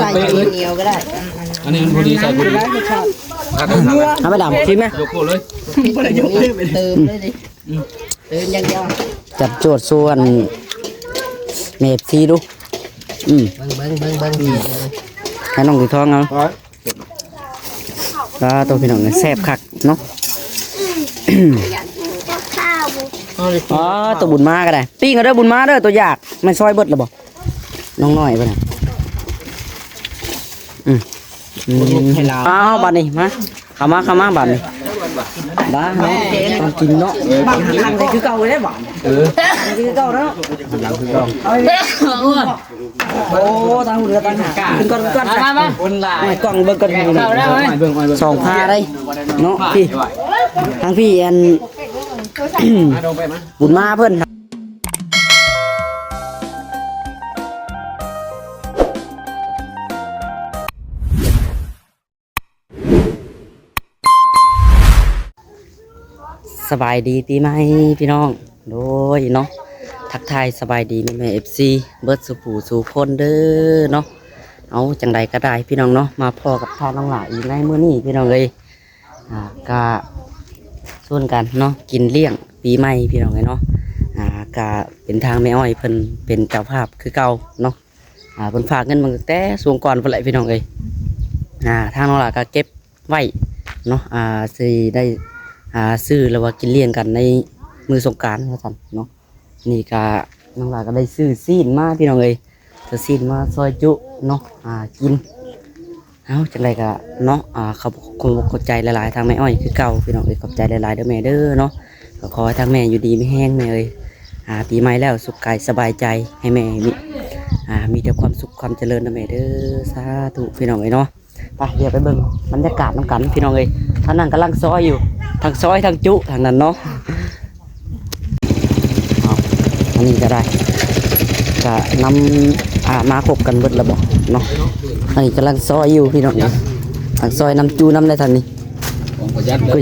ໃສ່ໜຽວກໍໄດ້ ອັນນີ້ມັນພໍດີ ໃສ່ພໍດີ ເອົາໄປດຳ ຊິມແມະ ຍົກໂຄດເລີຍ ບໍ່ໄດ້ຍົກເລີຍ ເຕີມເລີຍ ອືມ ເຕີມຢ່າງດຽວ ຈັດໂຈດຊວນແມ່ເອັຟຊີດູ ອືມ ເບິ່ງ ເບິ່ງ ເບິ່ງ ເບິ່ງ ໃຫ້ນ້ອງຖືທອງເອົາ ອ່າ ໂຕ ພີ່ນ້ອງ ແຊບຄັກເນາະ ອໍ ໂຕບຸນມາກໍໄດ້ ປີ້ງເອົາເດີ ບຸນມາເດີ ໂຕຢາກ ແມ່ນຊອຍເບິດແລ້ວບໍ່? ນ້ອງນ້ອຍເພິ່ນນະ ອືມ ອືມ ອ້າວ ບາດນີ້ ມາ ເຂົ້າມາ ເຂົ້າມາ ບາດນີ້ ບ້າເນາະ ຕ້ອງກິນເນາະ ບັກຫຼັງໃສ່ຄືເກົ່າເດ້ ບາດນີ້ ເອີ ຫຼັງຄືເກົ່າເນາະ ຫຼັງຄືເກົ່າ ເອົາ ໂອ້ ຕາຫູເຫຼືອຕາຫາ ຂຶ້ນກ່ອນ ຂຶ້ນກ່ອນ ມາ ມາ ມາ ໂອ້ຍ ກ້ອງເບິ່ງກ່ອນ ເຂົ້າແລ້ວເວີຍ ສອງພາໄດເນາະ ພີ່ ທາງພີ່ ອັນ ບຸນມາເພິ່ນ ສະບາຍດີປີໃໝ່ພີ່ນ້ອງ ໂດຍເນາະ ທັກທາຍສະບາຍດີແມ່ໆ ເອັຟຊີ ເບິດສູ່ຜູ້ສູ່ຄົນເດີເນາະ ເອົາ ຈັ່ງໃດກໍໄດ້ພີ່ນ້ອງເນາະ ມາພໍ້ກັບທ່ານນ້ອງຫຼ້າອີກໃນມື້ນີ້ພີ່ນ້ອງເອີຍ ອ່າ ກະຊວນກັນເນາະ ກິນລ້ຽງປີໃໝ່ພີ່ນ້ອງເອີຍເນາະ ອ່າ ກະເປັນທາງແມ່ອ້ອຍເພິ່ນເປັນເຈົ້າພາບຄືເກົ່າເນາະ ອ່າ ເພິ່ນຝາກເງິນມາຕັ້ງແຕ່ຊ່ວງກ່ອນພຸ້ນແຫຼະພີ່ນ້ອງເອີຍ ອ່າ ທາງນ້ອງຫຼ້າກະເກັບໄວ້ເນາະ ອ່າ ຊິໄດ້ ອ່າ ຊື້ ຫຼືວ່າກິນລ້ຽງກັນໃນມື້ສົງການວ່າຊັ້ນເນາະ ນີ້ກະນ້ອງຫຼ້າກໍໄດ້ຊື້ຊີ້ນມາພີ່ນ້ອງເອີຍ ຊື້ຊີ້ນມາຊອຍຈຸເນາະ ອ່າ ກິນ ເອົາ ຈັ່ງໃດກໍເນາະ ອ່າ ຂອບ ຂອບ ຂອບໃຈຫຼາຍໆ ທາງແມ່ອ້ອຍຄືເກົ່າພີ່ນ້ອງເອີຍ ຂອບໃຈຫຼາຍໆເດີແມ່ເດີເນາະ ກໍຂໍໃຫ້ທາງແມ່ຢູ່ດີມີແຮງແມ່ເອີຍ ອ່າ ປີໃໝ່ແລ້ວສຸກກາຍສະບາຍໃຈ ໃຫ້ແມ່ມີ ອ່າ ມີແຕ່ຄວາມສຸກຄວາມຈະເລີນເດີແມ່ເດີ ສາທຸພີ່ນ້ອງເອີຍເນາະ. ໄປ ດຽວໄປເບິ່ງບັນຍາກາດນຳກັນພີ່ນ້ອງເອີຍ ທາງນັ້ນກຳລັງຊອຍຢູ່ ທັງຊອຍທັງຈຸທາງນັ້ນເນາະ ເອົາ ອັນນີ້ກໍໄດ້ ກະນຳ ອ່າ ມາຄົບກັນເບິດແລ້ວບໍ່ເນາະ ອັນນີ້ກຳລັງຊອຍຢູ່ພີ່ນ້ອງເອີຍ ທັງຊອຍນຳຈຸນຳໄດ໋ທາງນີ້ ຂອງປະຢັດເດີ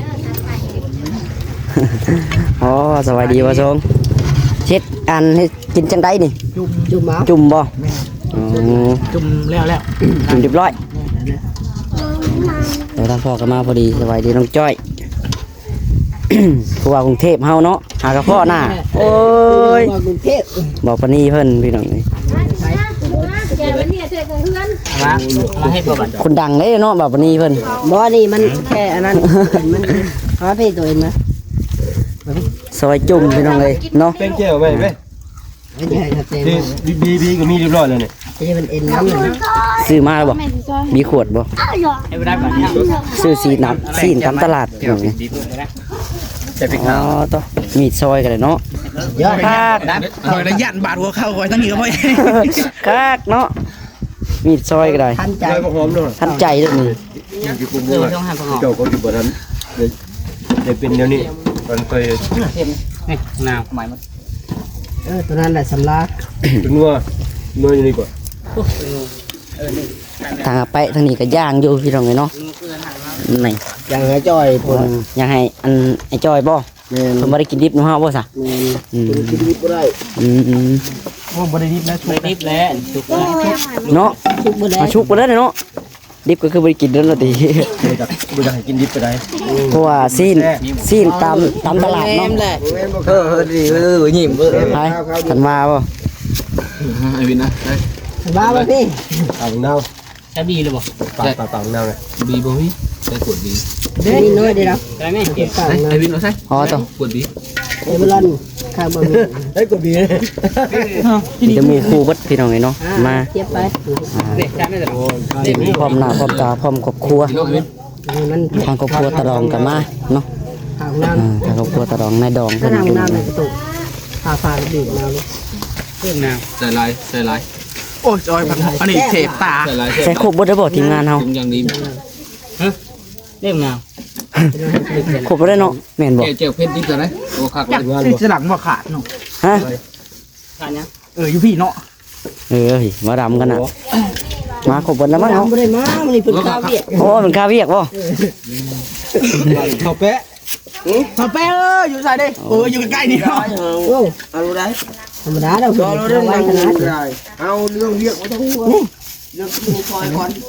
ໂອ້ຍ ອໍ ສະບາຍດີບໍ່ຊົງ ເຮັດອັນ ເຮັດ ກິນຈັ່ງໃດນີ້ ຈຸ່ມ ຈຸ່ມບໍ່ ແມ່ນ ອໍ ຈຸ່ມແລ້ວແລ້ວ ຈຸ່ມຮຽບຮ້ອຍ ແມ່ນແລ້ວ ໂອ້ ທາງພໍ່ກໍມາພໍດີ ສະບາຍດີນ້ອງຈ້ອຍ ຜູ້ວ່າກຸງເທບເຮົາເນາະ ຫາກະພໍ້ໜ້າ ໂອ້ຍ ຜູ້ວ່າກຸງເທບ ບ່າວປານີເພິ່ນພີ່ນ້ອງເອີຍ ຄົນດັງເດ້ເນາະ ບ່າວປານີເພິ່ນ ບໍ່ ນີ້ມັນແຄ່ອັນນັ້ນ ມັນຫາເພໂຕເອງນະ ຊອຍຈຸ່ມພີ່ນ້ອງເອີຍເນາະ ແປ້ງແຈ່ວໄວ້ເວີຍ ນີ້ ບີ ບີ ກໍມີຮຽບຮ້ອຍແລ້ວນີ້ ນີ້ມັນເອັນມັນ ຊື້ມາແລ້ວບໍ່? ມີຂວດບໍ່? ຊື້ຊີ້ນຕາມ ຊີ້ນຕາມຕະຫຼາດພີ່ນ້ອງ ໃສ່ພິກ ອໍ ໂຕ ມີດຊອຍກໍໄດ້ເນາະ ຍອດ ຄັກ ຂ້ອຍລະຢ້ານບາດຫົວເຂົ່າຂ້ອຍ ທັງນີ້ກໍບໍ່ ຄັກເນາະ ມີດຊອຍກໍໄດ້ ທັນໃຈ ທັນໃຈເດ້ນີ້ ເຈົ້າກໍຢູ່ບໍ່ທັນ ໄດ້ເປັນແນວນີ້ ມັນເຄີຍ ນີ້ ນາວ ໝາຍໝົດ ເອີ ຕົວນັ້ນແຫຼະສຳລາ ເປັນງົວ ງົວຢູ່ນີ້ກວ່າ ທາງອາແປະທາງນີ້ກໍຍ່າງຢູ່ພີ່ນ້ອງເອີຍເນາະ ນີ້ ຢ່າງໃຫ້ຈ້ອຍພຸ້ນ ເອີ ຢ່າງໃຫ້ອັນໄອ້ຈ້ອຍບໍ່ ແມ່ນ ເພິ່ນບໍ່ໄດ້ກິນດິບນຳເຮົາບໍ່ຊະ ແມ່ນ ອືມ ເພິ່ນກິນດິບບໍ່ໄດ້ ອືມໆ ໂອ້ ບໍ່ໄດ້ດິບນະ ສຸກ ບໍ່ໄດ້ດິບແຫຼະ ສຸກແລ້ວ ເນາະ ສຸກບໍ່ໄດ້ ສຸກບໍ່ໄດ້ເນາະ ດິບກໍຄືບໍ່ໄດ້ກິນນັ້ນລະຕິ ບໍ່ຢາກ ບໍ່ຢາກໃຫ້ກິນດິບກໍໄດ້ ເພາະວ່າຊີ້ນ ຊີ້ນຕາມ ຕາມຕະຫຼາດເນາະ ແມ່ນແຫຼະ ເອີ ເອີ ດີ ເອີ ຍິ້ມ ເອີ ໄປ ຄັນວ່າບໍ່ ໄອ້ວິນນະ ໄປ ຄັນວ່າບໍ່ຕິ ເອົາເນາະ ຈະບີຫຼືບໍ່ ປາກ ປາກ ປາກເນາ ບີບໍ່ມີ ໃສ່ຂວດບີ ເດ້ ມີໜ້ອຍເດລະ ໄດ້ແມ່ ປາກເນາ ໄອ້ວິນເອົາໃສ່ ອໍ ຕໍ່ ຂວດບີ ເອເວີລອນ ຂ້າບໍ່ມີ ໄດ້ກວ່າບີ ມີແຕ່ໝູ່ຄູ່ເບິດພີ່ນ້ອງເອີຍເນາະ ອ່າ ມາ ເກັບໄປ ອ່າ ເກັບໄປ ພ້ອມໜ້າພ້ອມຕາ ພ້ອມຄອບຄົວ ນີ້ມັນ ທາງຄອບຄົວຕາດອງກໍມາເນາະ ຫ້ອງນ້ຳ ອ່າ ທາງຄອບຄົວຕາດອງ ນາຍດອງເພິ່ນ ຫ້ອງນ້ຳ ປະຕູ ຝາ ຝາກະບີບມາເລີຍ ເຄື່ອງນາວ ໃສ່ຫຼາຍ ໃສ່ຫຼາຍ ໂອ້ຍ ໂອ້ຍ ອັນນີ້ເສບຕາ ໃສ່ຫຼາຍ ໃສ່ຄົບເບິດແລ້ວບໍ່ ທີມງານເຮົາ ເນາະ ຮະ ເລື່ອງນາວ ຄົບເບິດແລ້ວເນາະ ແມ່ນບໍ່ ແຈ່ວເຜັດດິບເທົ່າໃດ ໂອ້ ຄັກຫຼາຍ ຈັກຊິສະຫຼັງບໍ່ຂາດເນາະ ຮະ ຂາດຫຍັງ ເອີ ຢູ່ພີ້ເນາະ ເອີ ມາດຳກັນນະ ມາຄົບເບິດແລ້ວມັ້ງເນາະ ບໍ່ໄດ້ມາ ມື້ນີ້ເພິ່ນຄາວຽກ ໂອ້ ເພິ່ນຄາວຽກບໍ່ ເອີ ເຂົ້າແປະ ເຂົ້າແປະ ເອີ ຢູ່ໃສເດ້ ໂອ້ ຢູ່ໃກ້ໆນີ້ເນາະ ໂອ້ ເອົາໄດ້ ທຳມະດາດອກ ເອົາເລື່ອງວຽກບໍ່ຕ້ອງຫ່ວງ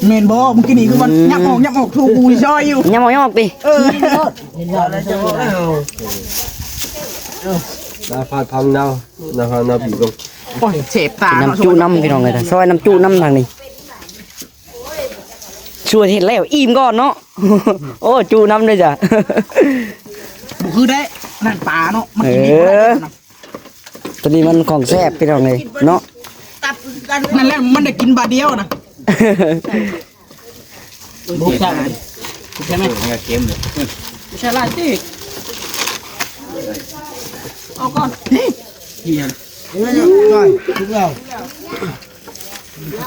ແມ່ນບໍ່? ມື້ກີ້ນີ້ຄືວ່າ ອືມ ຍັບອອກ ຍັບອອກ ຖືກກູຊ່ອຍຢູ່ ຍັບອອກ ຍັບອອກຕິ ເອີ ລາຟາດພັງເນົາ ລາຟາດເນົາປີກລົງ ໂອ້ຍ ເສບຕາ ກິນນ້ຳຈຸນຳ ເນາະ ພີ່ນ້ອງເອີຍ ຊ່ອຍນ້ຳຈຸນຳທາງນີ້ ຊ່ວຍເຮັດແລ້ວອີ່ມກ່ອນເນາະ ໂອ້ ຈຸນຳເດີຈ້ະ ບໍ່ຄືໄດ້ ນັ້ນປາເນາະ ມັນກິນ ເອີ ບໍ່ໄດ້ນະ ຕົວນີ້ມັນຂອງແຊບພີ່ນ້ອງເອີຍເນາະ ນັ້ນແຫຼະ ມັນໄດ້ກິນບາດດຽວນະ ບໍ່ແຊບ ບໍ່ແຊບ ບໍ່ແຊບຫຼາຍຕິ ເອົາກ່ອນ ນີ້ ນີ້ຫຍັງ ໄດ້ ທຸກແລ້ວ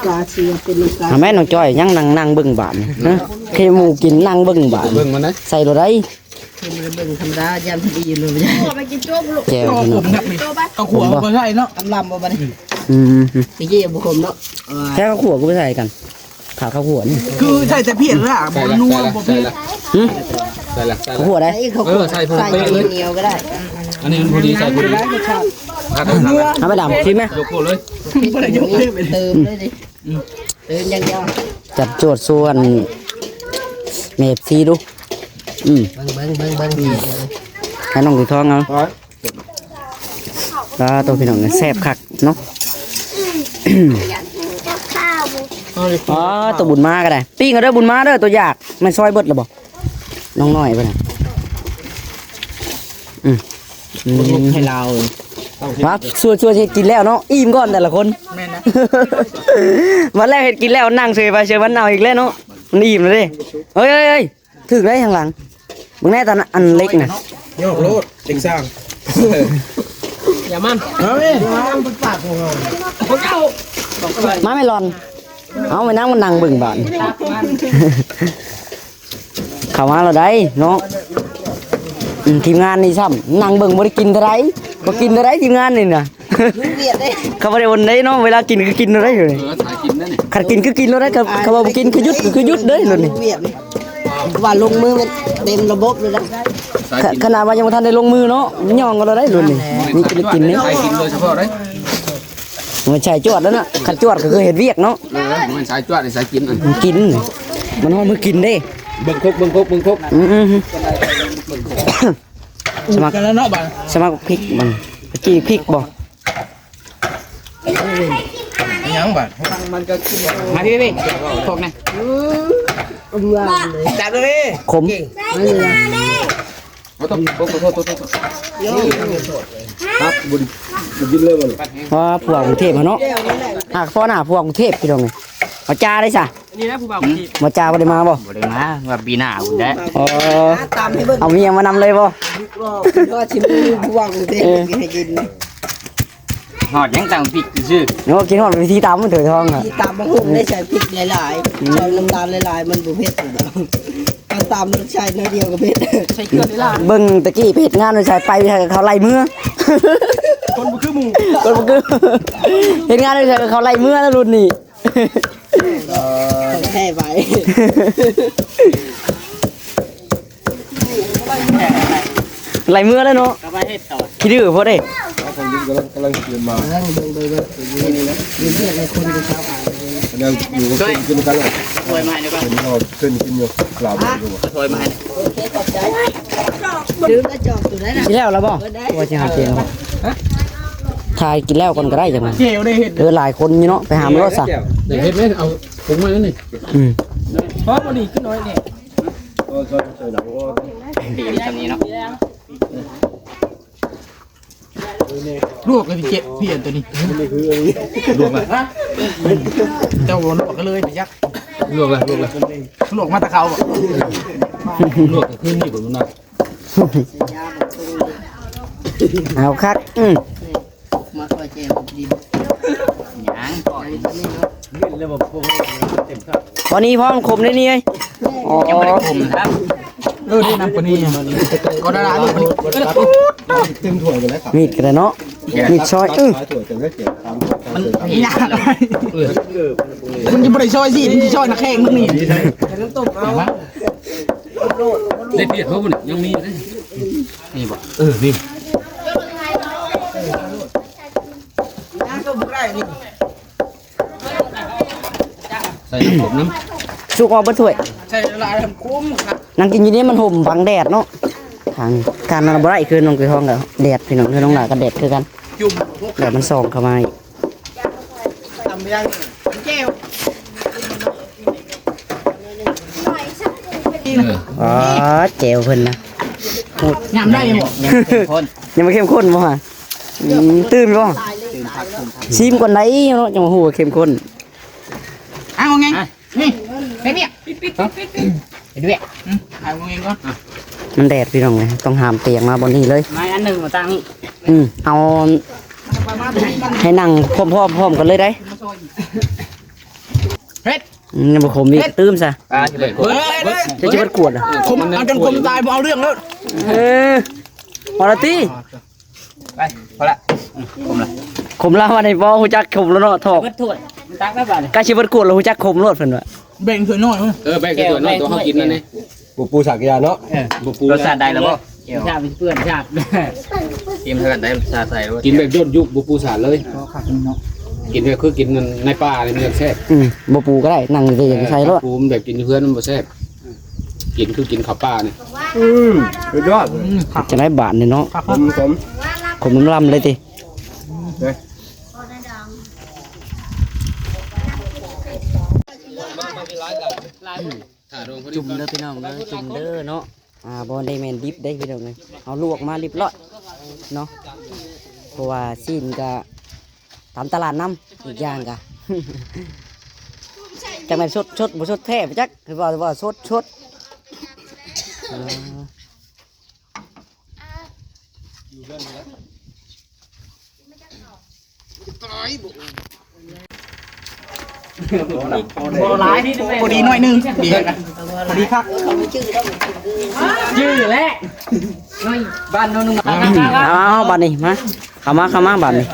ກາເຊຍເປັນກາ ເອົາແມ່ນ້ອງຈ້ອຍ ຍັງນັ່ງ ນັ່ງເບິ່ງບາດນີ້ ຮະ ເຄໝູກິນ ນັ່ງເບິ່ງບາດ ເບິ່ງມັນນະ ໃສ່ໂລດໄດ ຄືບໍ່ໄດ້ເບິ່ງທຳມະດາ ຢ້ານເພິ່ນອີ່ມເລີຍ ແຈ່ວ ເຂົ້າຂົວບໍ່ໃສ່ເນາະ ອຳລຳບໍ່ບັດນີ້ ອືມ ຕະກີ້ບໍ່ຂົມເນາະ ແທ້ເຂົ້າຂົວກໍບໍ່ໃສ່ກັນ ຂາດເຂົ້າຂົວນີ້ ຄືໃສ່ແຕ່ພຽງລະ ບໍ່ນົວ ບໍ່ເຜັດ ຫຶ ໃສ່ລະ ໃສ່ລະ ເຂົ້າຂົວໄດ ເອີ ໃສ່ພໍເປະເລີຍ ໜຽວກໍໄດ້ ອັນນີ້ມັນພໍດີ ໃສ່ພໍດີ ເອົາໄປດຳ ຊິມແມ ຍົກໂຄດເລີຍ ບໍ່ໄດ້ຍົກເລີຍ ເຕີມເລີຍ ອືມ ເຕີມຢ່າງດຽວ ຈັດຈວດຊວນແມ່ເອັຟຊີດູ ອືມ ເບິ່ງ ເບິ່ງ ເບິ່ງ ເບິ່ງ ໃຫ້ນ້ອງຖືທອງເອົາ ລາໂຕພີ່ນ້ອງ ແຊບຄັກເນາະ ອໍ ໂຕບຸນມາກໍໄດ້ ປີ້ງເອົາເດີ ບຸນມາເດີ ໂຕຢາກ ແມ່ນຊອຍເບິດແລ້ວບໍ່? ນ້ອງນ້ອຍເພິ່ນນະ ອືມ ອືມ ໃຫ້ລາວ ວ່າ ຊ່ວຍໆ ເຮັດກິນແລ້ວເນາະ ອີ່ມກ່ອນແຕ່ລະຄົນ ແມ່ນນະ ບັດແລ້ວເຮັດກິນແລ້ວ ນັ່ງເຊີຍໄປເຊີຍມັນ ເອົາອີກແລ້ວເນາະ ມັນອີ່ມແລ້ວເດ້ ເຮີ້ຍໆ ຖືກໄດ້ທາງຫຼັງ ເບິ່ງແນ່ຕາອັນເລັກນະ ຍອກໂລດ ເດັກຊ່າງ ຢ່າມັນ ເອົາເວີຍ ມາແມ່ຫຼອນ ເອົາແມ່ນາງມັນນັ່ງເບິ່ງບາດ ເຂົ້າມາແລ້ວໄດ໋ເນາະ ອືມ ທີມງານນີ້ຊ້ຳນັ່ງເບິ່ງ ບໍ່ໄດ້ກິນເທົ່າໃດ ບໍ່ກິນເທົ່າໃດ ທີມງານນີ້ນະ ເຂົາບໍ່ໄດ້ອົນເດ້ເນາະ ເວລາກິນຄືກິນໂລດໄດ໋ ເອີ ສາຍກິນເດ້ນີ້ ຄັນກິນຄືກິນໂລດໄດ໋ ຄັນ ຄັນວ່າບໍ່ກິນຄືຢຸດ ຄືຢຸດເດ້ໂລດນີ້ ວຽກນີ້ ວ່າລົງມືແມ່ນເຕັມລະບົບເລີຍນະ ຂະໜາດວ່າຍັງບໍ່ທັນໄດ້ລົງມືເນາະ ຍ່ອງກໍໄດ້ໂລດນີ້ ມີກິນໄດ້ກິນນີ້ ສາຍກິນໂດຍສະເພາະເດ້ ມັນສາຍຈວດແລ້ວນະ ຄັນຈວດກໍຄືເຮັດວຽກເນາະ ເອີ ມັນສາຍຈວດ ສາຍກິນ ມັນກິນ ມັນຮອດມື້ກິນເດ້ ເບິ່ງຄົກ ເບິ່ງຄົກ ເບິ່ງຄົກ ອືມ ສະໝັກ ສະໝັກພິກມັນ ຈີ່ພິກບໍ່ ຫຍັງບາດ ມາພີ່ໆ ພວກນີ້ ອືມ ຈັບເລີຍ ຂົມ ບໍ່ຕ້ອງ ບໍ່ ຂໍໂທດ ໂທດ ໂທດ ຄັບ ບໍ່ໄດ້ ບໍ່ກິນເລີຍບໍ່ ວ່າພວກກຸງເທບເນາະ ຫາກພໍໜ້າພວກກຸງເທບ ພີ່ນ້ອງເອີຍ ເອົາຈ້າໄດ້ຊະ ນີ້ນະຜູ້ບ່າວ ບໍ່ຈ້າບໍ່ໄດ້ມາບໍ່? ບໍ່ໄດ້ມາ ວ່າປີໜ້າພຸ້ນແຫຼະ ອໍ ເອົາເມຍມານຳເລີຍບໍ່? ວ່າຊິມີຜູ້ບ່າວກຸງເທບໃຫ້ກິນ ຮອດຫຍັງຕຳພິກຊື່ໆ ໂອ້ ກິນຮອດວິທີຕຳເຖີທອງ ທີ່ຕຳບັກຫຸ່ງໄດ້ໃສ່ພິກຫຼາຍໆ ອືມ ໃສ່ນ້ຳຕານຫຼາຍໆ ມັນບໍ່ເຜັດ ຕຳໃສ່ໜ້ອຍດຽວກໍເຜັດ ໃສ່ເກືອຫຼາຍໆ ເບິ່ງຕະກີ້ໄປເຮັດງານຢູ່ໃສ ໄປໃສກໍເຂົາໄລ່ເມືອ ຄົນບໍ່ຄືໝູ່ ຄົນບໍ່ຄື ເຮັດງານຢູ່ໃສກໍເຂົາໄລ່ເມືອແລ້ວລຸ້ນນີ້ ຂອງແທ້ໄວ້ ໄລ່ເມືອແລ້ວເນາະ ກໍໄປເຮັດຕໍ່ ຂີ້ດື້ໂພດເດ້ ກຳລັງ ກຳລັງເດີນມາ ເບິ່ງ ເບິ່ງ ເບິ່ງ ເບິ່ງ ນີ້ນະ ຢູ່ເພື່ອນໃນຄົນເປັນຊາວອາຍ ແນວຢູ່ກັນ ຊ່ວຍ ກິນກັນ ຊ່ວຍມາໃຫ້ໜ່ອຍ ເຫັນເຮົາເພິ່ນກິນຢູ່ ລາວຢູ່ ຊ່ວຍມາໃຫ້ ໂອເຄ ຂອບໃຈ ດື່ມແລ້ວຈອກຕົວໃດນະ ຊິແລ້ວແລ້ວບໍ່? ເບິດໄດ້ ວ່າຊິຫາເຈງ ຮະ? ຖ່າຍກິນແລ້ວກ່ອນກໍໄດ້ ຈັ່ງນັ້ນ ເຈວໄດ້ເຮັດ ເອີ ຫຼາຍຄົນຢູ່ເນາະ ໄປຫາມາໂລດຊະ ໄດ້ເຮັດໄດ້ ເອົາ ປຸງໄວ້ນັ້ນນີ້ ອືມ ພໍບໍ່ດີຂຶ້ນໜ້ອຍນີ້ ດີຈັງນີ້ເນາະ ລວກເລີຍພີ່ເຈັບ ພີ່ອັນຕົວນີ້ ລວກລະ ເຈົ້າບໍ່ລວກກໍເລີຍໄປຈັກ ລວກລະ ລວກລະ ລວກມາແຕ່ເຂົາບໍ່ ລວກກໍຄືນີ້ບໍ່ນະ ເອົາຄັກ ອືມ ມາຊ່ອຍແຈມດີ ຫຍັງກໍ ປານີພ້ອມຂົມໄດ້ນີ້ເອີຍ ອໍ ຍັງບໍ່ໄດ້ຂົມຄັບ ເອີ ນີ້ນຳປານີ ກໍໄດ້ລະ ເອີ ເຕັມຖ້ວຍໄປແລ້ວ ມີດກໍໄດ້ເນາະ ມີດຊອຍ ເອີ ມັນຍາກ ມັນຈະບໍ່ໄດ້ຊອຍຊິ ມັນຊິຊອຍໜ້າແຂ້ງມຶງນີ້ ເດັດວຽກເຂົາບໍ່ນີ້ ຍັງມີຢູ່ເດ້ ນີ້ບໍ່ ເອີ ນີ້ ຍັງກໍບໍ່ໄດ້ນີ້. ໃສ່ນ້ຳສົ້ມນຳ ສຸກອອກເບິດຖ້ວຍ ໃສ່ຫຼາຍໆ ມັນຂມ. ນັ່ງກິນຢູ່ນີ້ມັນຮົ່ມບັງແດດເນາະ ທາງ ທາງນັ້ນບໍ່ໄດ້ ຄືນ້ອງໄກ່ທອງກໍແດດ ພີ່ນ້ອງ ຄືນ້ອງຫຼ້າກໍແດດຄືກັນ ຈຸ່ມ ແດດມັນສ່ອງເຂົ້າມາອີກ. ຕຳບັກຫຍັງ ແຈ່ວ ອໍ ແຈ່ວເພິ່ນນະ ຍຳໄດ້ບໍ່? ຍັງບໍ່ເຂັ້ມຂ້ນ ຍັງບໍ່ເຂັ້ມຂ້ນບໍ່ຫະ? ອືມ ຕື່ມບໍ່? ຊີມກ່ອນໄດ໋ເນາະ ຈັ່ງວ່າຮູ້ວ່າເຂັ້ມຂ້ນ. ອ້າວ ວ່າໄງ? ນີ້ ໄປວຽກ ໄປວຽກ ອືມ ຖ່າຍວຽກກ່ອນ. ມັນແດດ ພີ່ນ້ອງເອີຍ ຕ້ອງຫາມຕຽງມາບ່ອນນີ້ເລີຍ ໄມ້ອັນໜຶ່ງມາຕັ້ງນີ້. ອືມ ເອົາ ໃຫ້ນັ່ງພ້ອມໆ ພ້ອມກັນເລີຍໄດ໋. ເຮັດ ອືມ ຍັງບໍ່ຂົມອີກ ຕື່ມຊະ. ອ່າ ຊິເບິດຂວດ ເບິດ ເບິດ ຈະຊິເບິດຂວດ ເອີ ຂົມ ເອົາຈົນຂົມຕາຍ ບໍ່ເອົາເລື່ອງເລີຍ. ເອີ ພໍລະຕິ ໄປ ພໍລະ ອືມ ຂົມລະ ຂົມລະ ວ່ານີ້ບໍ່ຮູ້ຈັກຂົມແລ້ວເນາະ ຖອກ ເບິດຖ້ວຍ ຕັກແລ້ວບາດນີ້ ໃກ້ຊິເບິດຂວດແລ້ວຮູ້ຈັກຂົມໂລດ ເພິ່ນວ່າ ແບ່ງຖ້ວຍນ້ອຍ ເອີ ແບ່ງຖ້ວຍນ້ອຍ ແບ່ງຖ້ວຍ ຕົວເຮົາກິນນັ້ນນີ້ ບໍ່ປູສາກຢາເນາະ ເອີ ບໍ່ປູ ລົດຊາດໄດ້ແລ້ວບໍ່? ແຈ່ວ ແຈ່ວເປື້ອນຊາດ ຊີມເທົ່າໃດ ລົດຊາດໃສ່ ກິນແບບຍ້ອນຍຸກ ບໍ່ປູສາກເລີຍ ກິນແບບຄືກິນໃນປ່ານີ້ມັນຈັ່ງແຊບ. ອືມ ບໍ່ປູກໍໄດ້ ນັ່ງຊື່ໆ ໃສ່ໂລດ ປູມັນແບບກິນຢູ່ເຮືອນມັນບໍ່ແຊບ. ກິນຄືກິນເຂົ້າປ່ານີ້. ອືມ ສຸດຍອດ ອືມ ຈັ່ງໃດບາດນີ້ເນາະ ຂົມໆ ຂົມລຳໆ ເລີຍຕິ. ຈຸ່ມເດີພີ່ນ້ອງເດີ ຈຸ່ມເດີເນາະ. ອ່າ ບໍ່ໄດ້ແມ່ນດິບເດ້ພີ່ນ້ອງເອີຍ ເຮົາລວກມາຮຽບຮ້ອຍເນາະ ເພາະວ່າຊີ້ນກະ ຕາມຕະຫຼາດນຳ ອີກຢ່າງກະ ຈັກແມ່ນສົດ ສົດບໍ່ສົດແທ້ບໍ່ຈັກ ຄືວ່າ ວ່າສົດ ສົດ ເອີ ບໍ່ຫຼາຍ ພໍດີໜ້ອຍໜຶ່ງ ດີ ພໍດີຄັກ ຈື່ແລ້ວ ບ້ານໂນນໜຶ່ງ ເອົາ ເອົາ ເອົາ ບາດນີ້ມາ ເຂົ້າມາ ເຂົ້າມາບາດນີ້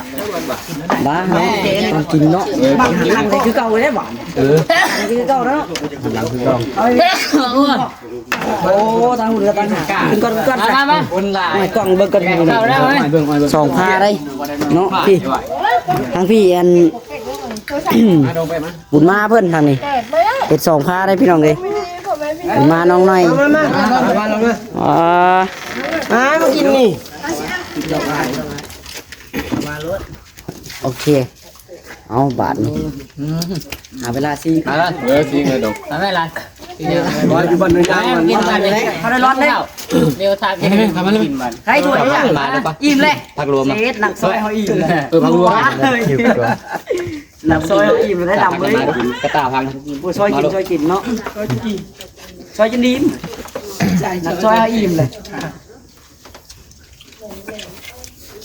ບ້າເນາະ ຕ້ອງກິນເນາະ ເອີ ຕັ້ງໃຈຄືເກົ່າເລີຍບາດ ເອີ ຕັ້ງໃຈຄືເກົ່າເນາະ ຕັ້ງຄືເກົ່າ ໂອ້ ຕາຫູເຫຼືອຕາຫາ ຂຶ້ນກ່ອນ ຂຶ້ນກ່ອນ ມາ ມາ ຄົນຫຼາຍ ໄມ້ກ້ອງເບິ່ງກ່ອນ ເຂົ້າໄດ້ ເບິ່ງ ເບິ່ງ ສອງພາໄດ໋ເນາະ ພີ່ ທາງພີ່ ອັນ ບຸນມາເພິ່ນທາງນີ້ ເຮັດສອງພາໄດ໋ພີ່ນ້ອງເອີຍ ບຸນມານ້ອງນ້ອຍ ມາ ມາ ມາ ມາ ອ່າ ມາ ມາກິນນີ້ ໂອເຄ ເອົາບາດນີ້ ອືມ ຫາເວລາຊິ ເອີ ຊິເລີຍດອກ ຫາເວລາ ຢູ່ບ້ານນາຍາງ ກິນບາດນີ້ ເຂົາໄດ້ຮ້ອນເດ້ ດຽວຖ້າກິນ ກິນບາດ ໃຫ້ຖ້ວຍ ມາແລ້ວປະ ອີ່ມແລ້ວ ຜັກລວມ ເຮັດໜັກຊອຍເຮົາອີ່ມແລ້ວ ເອີ ຜັກລວມ ໜັກຊອຍເຮົາອີ່ມແລ້ວ ດຳເວີຍ ກະຕ່າພັງ ໂອ້ຍ ຊອຍກິນ ຊອຍກິນເນາະ ຊອຍກິນດີ ໜັກຊອຍເຮົາອີ່ມແລ້ວ.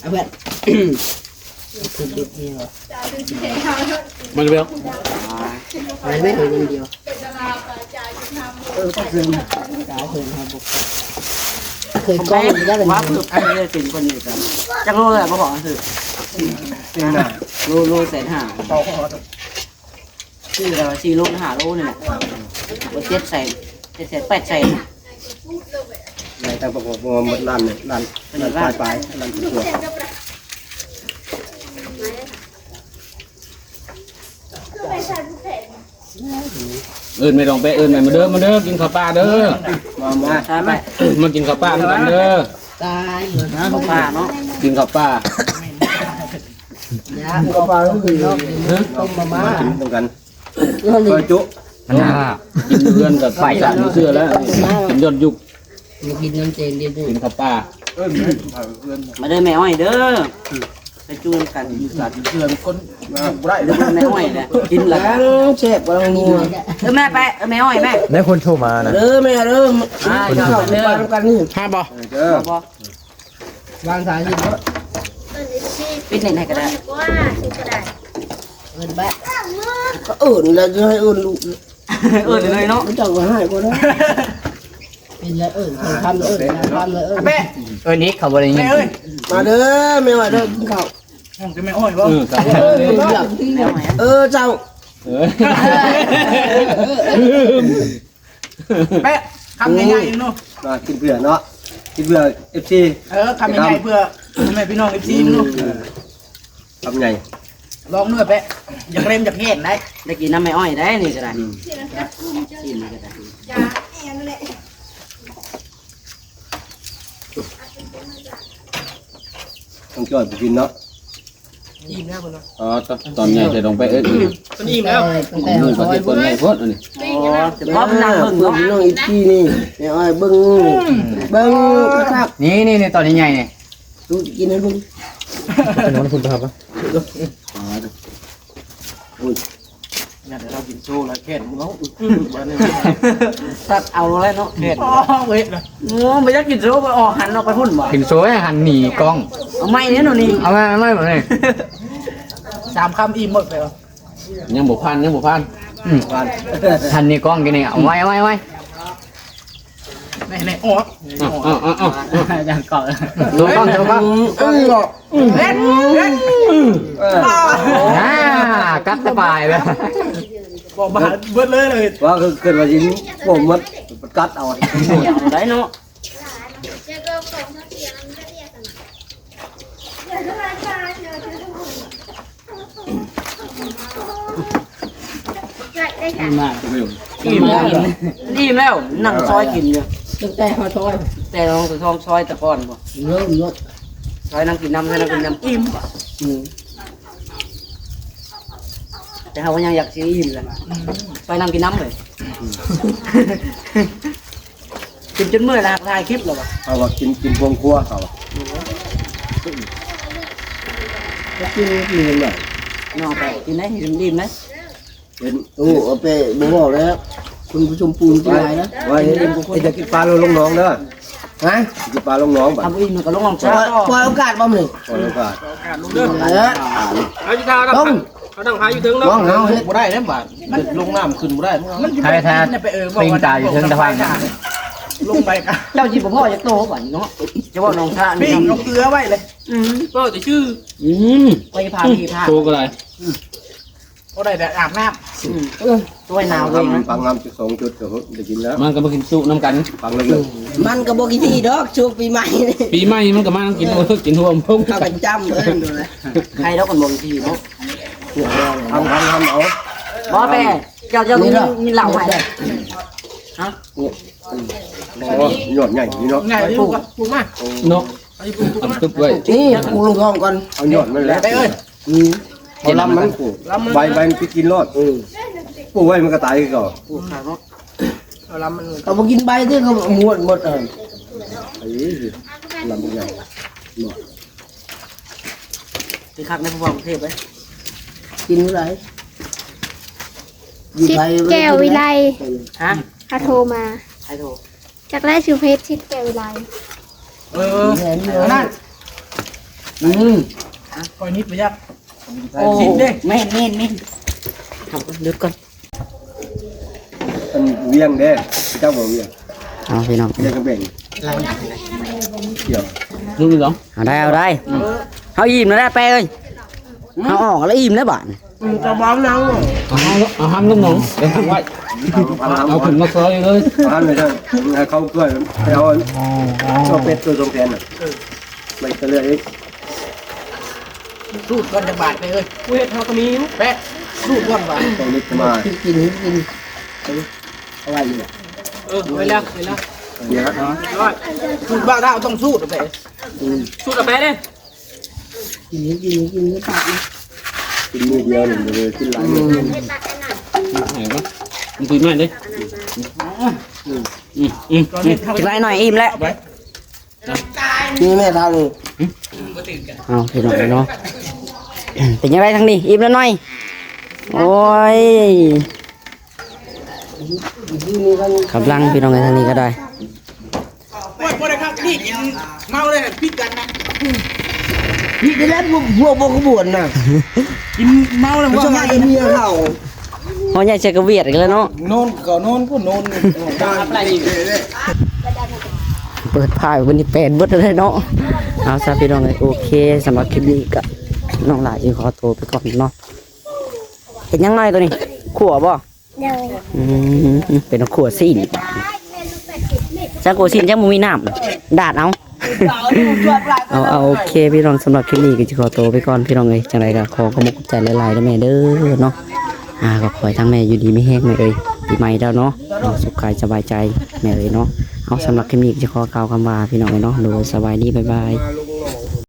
ເອົາເພື່ອນ ຄືເດັດນີ້ຫວາ ມາເລື່ອງ ມາເລື່ອງດຽວ ເອີ ເພິ່ນ ເຄີຍກ້ອງໄດ້ເປັນ ວ່າເພິ່ນ ອັນນີ້ເປັນຄົນນີ້ກັນ ຈັກໂລແລ້ວບໍ່ພໍ ຄື ໂລ ໂລແສນຫ້າ ຊື້ແລ້ວສີ່ໂລ ຫ້າໂລນີ້ແຫຼະ ເຈັດແສນ ເຈັດແສນ ແປດແສນ ໄດ້ຕັ້ງປະກອບ ບໍ່ໝົດລ້ານນີ້ ລ້ານ ລ້ານປາຍໆ ລ້ານກວ່າ ເອີ້ນແມ່ດອງແປະ ເອີ້ນແມ່ມາເດີ ມາເດີ ກິນເຂົ້າປ່າເດີ ມາ ມາ ມາກິນເຂົ້າປ່ານຳກັນເດີ ຕາຍ ເຂົ້າປ່າເນາະ ກິນເຂົ້າປ່າ ເຂົ້າປ່າກໍຄື ຕົ້ມມາມ່າ ກິນນຳກັນ ຊອຍຈຸ ມັນຫາ ກິນຢູ່ເຮືອນກໍໄປລະ ບໍ່ເຊື່ອແລ້ວ ກິນຍ້ອນຍຸກ ມາກິນນຳເຈນເດ ກິນເຂົ້າປ່າ ມາເດີແມ່ອ້ອຍເດີ ໄປຈູນຳກັນ ຢູ່ສານເພື່ອນຄົນບໍ່ໄດ້ ມາເດີແມ່ອ້ອຍແຫຼະ ກິນລະ ແຊບ ກຳລັງນົວ ເອີ ແມ່ໄປ ເອີ ແມ່ອ້ອຍແມ່ ໄດ້ຄົນໂທມານະ ເດີແມ່ເດີ ອ່າ ກິນເຂົ້າກິນປານຳກັນນີ້ ຫາບໍ່ ເດີ ວາງສາຍຊິ ປິດເນັດໃຫ້ກໍໄດ້ ເອີ້ນແບບ ກໍເອີ້ນແລ້ວຈະໃຫ້ເອີ້ນລູກ ເອີ້ນເລີຍເນາະ ເຈົ້າກໍໃຫ້ບໍ່ໄດ້ ເປັນແລ້ວເອີ້ນ ຄຳເອີ້ນ ຄຳເອີ້ນ ເອີ້ນອີກ ເຂົາບໍ່ໄດ້ຍິນ ມາເດີແມ່ວ່າເດີ ກິນເຂົ້າ ຫ້ອງແຕ່ແມ່ອ້ອຍບໍ່ ເອີ ເອີ ເຈົ້າ ເອີ ແປະ ຄຳໃຫຍ່ໆ ເນາະ ມາກິນເພື່ອເນາະ ກິນເພື່ອເອັຟຊີ ເອີ ຄຳໃຫຍ່ໆ ເພື່ອແມ່ພີ່ນ້ອງເອັຟຊີ ເນາະ ເອີ ຄຳໃຫຍ່ ລອງເນື້ອແປະ ຢາກເລັມຢາກແຫ້ງໄດ໋ ໄດ້ກິນນ້ຳແມ່ອ້ອຍໄດ໋ນີ້ກໍໄດ້ ອືມ ກິນນີ້ກໍໄດ້ ຕ້ອງຈ່ອຍໄປກິນເນາະ ອີ່ມແລ້ວເພິ່ນວ່າ ອໍ ຕອນໃຫຍ່ໃສ່ລົງໄປເອີ້ນ ເພິ່ນອີ່ມແລ້ວ ເອີ ຕັ້ງແຕ່ເຮົາຊອຍພຸ້ນ ຕອນໃຫຍ່ໂພດອັນນີ້ ອໍ ຈະພ້ອມນັ່ງເບິ່ງເນາະ ເບິ່ງພີ່ນ້ອງອີກທີນີ້ ແມ່ອ້ອຍເບິ່ງ ເບິ່ງຄັກໆ ນີ້ໆໆ ຕອນໃຫຍ່ໆນີ້ ຕູ້ກິນໃຫ້ເບິ່ງ ເພິ່ນນອນພຸ້ນ ໄປຫາປະ ໂອ້ຍ ຍາດໃຫ້ລາວກິນໂຊແລ້ວແຄ້ນເຮົາ ອືມ ບາດນີ້ ຕັດເອົາແລ້ວເນາະ ແຄ້ນ ອໍ ເຮັດນະ ໂອ້ ບໍ່ຢາກກິນໂຊ ບໍ່ອອກ ຫັນອອກໄປພຸ້ນບໍ່ ກິນໂຊໃຫ້ຫັນໜີກ້ອງ ເອົາໃໝ່ແນ່ນອນນີ້ ເອົາໃໝ່ ເອົາໃໝ່ບາດນີ້ ສາມຄຳອີ່ມໝົດໄປບໍ່ ຍັງບໍ່ຜ່ານ ຍັງບໍ່ຜ່ານ ອືມ ຜ່ານ ຫັນໜີກ້ອງກິນນີ້ ເອົາໄວ້ ເອົາໄວ້ ເອົາໄວ້. ແນ່ໆ ອອກ ອອກ ອອກ ອອກ ອອກ ຢ່າງເກາະ ໂຊກ້ອງ ໂຊກ້ອງ ເອີ ເອີ ເອີ ອ່າ ກັດສະບາຍເລີຍ ບໍ່ບາດເບິດເລີຍ ວ່າຄື ຄືວ່າຊິບໍ່ໝົດ ກັດເອົາ ໄດ້ເນາະ ມາ ອີ່ມແລ້ວ ອີ່ມແລ້ວ ນັ່ງຊອຍກິນຢູ່ ຕັ້ງແຕ່ເຮົາຊອຍ ແຕ່ເຮົາຊອຍ ຊອຍແຕ່ກ່ອນບໍ່ ເລີ່ມເນາະ ຊອຍນັ່ງກິນນຳ ຊອຍນັ່ງກິນນຳ ອີ່ມ ອືມ ແຕ່ເຮົາກໍຍັງຢາກຊິອີ່ມແຫຼະ ອືມ ຊອຍນັ່ງກິນນຳເລີຍ ອືມ ກິນຈົນເມື່ອຍແລ້ວ ຖ່າຍຄລິບແລ້ວວະ ເຮົາວ່າກິນ ກິນພວງຄົວເຮົາວ່າ ອືມ ກິນ ກິນແບບ ເນາະ ແຕ່ກິນໄດ້ອີ່ມໆ ເຫັນ ໂອ້ ເອົາໄປບໍ່ເວົ້າແລ້ວ ຄຸນຜູ້ຊົມປູນກິນຫຼາຍນະ ວ່າເຮັດ ເຮັດ ຢາກກິນປາລົງໜອງເດີ ຮະ ກິນປາລົງໜອງບາດ ທຳອີ່ມມັນກໍລົງໜອງຊາ ປ່ອຍໂອກາດບໍ່ມື້ນີ້ ປ່ອຍໂອກາດ ເອີ ເອົາຢູ່ທ່າເນາະ ເຮົານັ່ງພາຢູ່ເທິງເນາະ ເຮົາເຮັດບໍ່ໄດ້ເດ້ບາດ ມັນລົງນ້ຳຂຶ້ນບໍ່ໄດ້ ມັນຊິໄປ ໄປ ໄປ ໄປ ປີງຕາຢູ່ເທິງຕະພັງ ລົງໄປກະ ເຈົ້າຊິບໍ່ພໍຈັກໂຕບາດນີ້ເນາະ ຈະເວົ້າໜອງຊາ ປີ້ງເອົາເກືອໄວ້ເລີຍ ອືມ ເວົ້າແຕ່ຊື່ ອືມ ໄປພາ ໄປພາ ໂຕກໍໄດ້ ອືມ ບໍ່ໄດ້ແຕ່ອາບນ້ຳ ອືມ ເອີ ໂຕໃຫ້ໜາວເລີຍນະ ຟັງນ້ຳຈັກສອງຈຸດກໍໄດ້ກິນແລ້ວ ມັນກໍມາກິນຊຸນຳກັນ ຟັງເລີກໆ ມັນກໍບໍ່ຂີ້ຖີ່ດອກ ຊຸປີໃໝ່ ປີໃໝ່ມັນກໍມາກິນ ເອີ ກິນຮ່ວມພົງ ເຂົ້າກັນຈ້ຳເອີ້ນດູນະ ໃຄດອກກັນບໍ່ຂີ້ຖີ່ເນາະ ທຳ ທຳ ທຳເອົາ ບໍ່ແປ ເຈົ້າ ເຈົ້າມີ ມີເຫຼົ້າໃຫ້ ຮະ ໂອ້ ຍອດໃຫຍ່ນີ້ເນາະ ໃຫຍ່ຢູ່ ປູກ ປູກມາ ເນາະ ອັນນີ້ປູກ ອັນຕຶບໄວ້ ນີ້ປູກລົງທ້ອງກ່ອນ ເອົາຍອດມັນແຫຼະ ໄປເອີຍ ອືມ ເອົາລຳມັນ ລຳມັນ ໃບ ໃບມັນໄປກິນໂລດ ເອີ ປູກໄວ້ມັນກໍຕາຍຄືເກົ່າ ປູກຂາຍເນາະ ເອົາລຳມັນ ເຂົາບໍ່ກິນໃບເດ້ ເຂົາໝວດໝົດ ເອີ ເອີ ລຳບັກໃຫຍ່ ເນາະ ຄືຄັກໃນພວກກຸງເທບເດ້ ກິນບໍ່ໄດ້ ສິດແກ້ວວິໄລ ຮະ ເຂົາໂທມາ ໃຜໂທ? ຈັກແລ້ວຊື່ເພຈ ສິດແກ້ວວິໄລ ເອີ ແມ່ນຢູ່ ອັນນັ້ນ ອືມ ຂ້ອຍນິດບໍ່ຢາກ ໂອ້ ສິດເດ້ ແມ່ນໆໆ ເອົາເດີກ່ອນ ອັນວຽງເດ້ ເຈົ້າບໍ່ວຽງ ເອົາພີ່ນ້ອງ ວຽງກຳແພງ ກ່ຽວ ເອົາໄດ້ ເອົາໄດ້ ເຮົາອີ່ມແລ້ວແປເອີຍ ເຮົາອອກແລ້ວອີ່ມແລ້ວບາດນີ້ ອືມ ກະເວົ້ານຳ ເອົາ ເອົາຫ້າມລູກນ້ອງ ເອົາຫ້າມໄວ້ ເອົາຂຶ້ນມາຊອຍເລີຍ ຫ້າມເລີຍ ໃຫ້ເຂົາເກືອ ໄປເອົາ ເອົາເປັດຕົວສອງແສນນະ ໄປເລີຍ ສູດກ່ອນຈັກບາດໄປເອີຍ ກູເຮັດເຮົາກໍມີຢູ່ ແປະ ສູດກ່ອນວ່າ ຕ້ອງນຶກມາ ກິນ ກິນ ກິນ ເອົາໄວ້ຢູ່ ເອີ ໄວ້ແລ້ວ ໄວ້ແລ້ວ ເດຍວ ສູດບ່າວທ້າວຕ້ອງສູດເອົາໄປ ອືມ ສູດເອົາໄປເດ້ ກິນ ກິນ ກິນ ປາກນະ ກິນມື້ດຽວນີ້ບໍ່ໄດ້ກິນຫຼາຍມື້ ອືມ ໃຫ້ບໍ່ ມັນຄືໜ້ອຍເດ້ ອືມ ອືມ ອືມ ກິນຫຼາຍໜ້ອຍອີ່ມແລ້ວ ນີ້ແມ່ທາງນີ້ ເອົາພີ່ນ້ອງເນາະ ເປັນຈັ່ງໃດທາງນີ້ ອີ່ມແລ້ວໜ້ອຍ ໂອ້ຍ ກຳລັງພີ່ນ້ອງເອີຍ ທາງນີ້ກໍໄດ້ ໂອ້ຍ ບໍ່ໄດ້ຄັກ ນີ້ກິນເມົາເລີຍ ຜິດກັນນະ ຜິດໄດ້ແລ້ວ ພວກ ພວກບໍ່ຂະບວນນະ ກິນເມົາແລ້ວ ພວກເມຍເຂົາ ເຮົາໃຫຍ່ໃສ່ກະຫວຽດອີກແລ້ວເນາະ ນອນກໍນອນພຸ້ນ ນອນ ເປີດຜ້າໄວ້ນີ້ແປນເບິດເລີຍເນາະ ເອົາຊະພີ່ນ້ອງເອີຍ ໂອເຄ ສຳລັບຄລິບນີ້ກໍນ້ອງຫຼ້າເອງຂໍໂຕໄປກ່ອນເນາະ ເຮັດຫຍັງນ້ອຍໂຕນີ້ ຂົ້ວບໍ່? ໂດຍ ອືມ ເປັນຂົ້ວຊີ້ນ ຈັກຂົ້ວຊີ້ນ ຈັກບໍ່ມີນ້ຳ ດາດເອົາ ເອົາ ເອົາ ໂອເຄພີ່ນ້ອງ ສຳລັບຄລິບນີ້ກໍຊິຂໍໂຕໄປກ່ອນພີ່ນ້ອງເອີຍ. ຈັ່ງໃດກໍຂໍຂອບອົກຂອບໃຈຫຼາຍໆເດີແມ່ເດີເນາະ. ອ່າ ກໍຂໍໃຫ້ທາງແມ່ຢູ່ດີມີແຮງແມ່ເອີຍ. ປີໃໝ່ແລ້ວເນາະ ເອົາ ສຸກກາຍສະບາຍໃຈແມ່ເອີຍເນາະ. ເອົາ ສຳລັບຄລິບນີ້ກໍຊິຂໍກ່າວຄຳວ່າ ພີ່ນ້ອງເອີຍເນາະ ໂດຍ ສະບາຍດີ ບາຍບາຍ.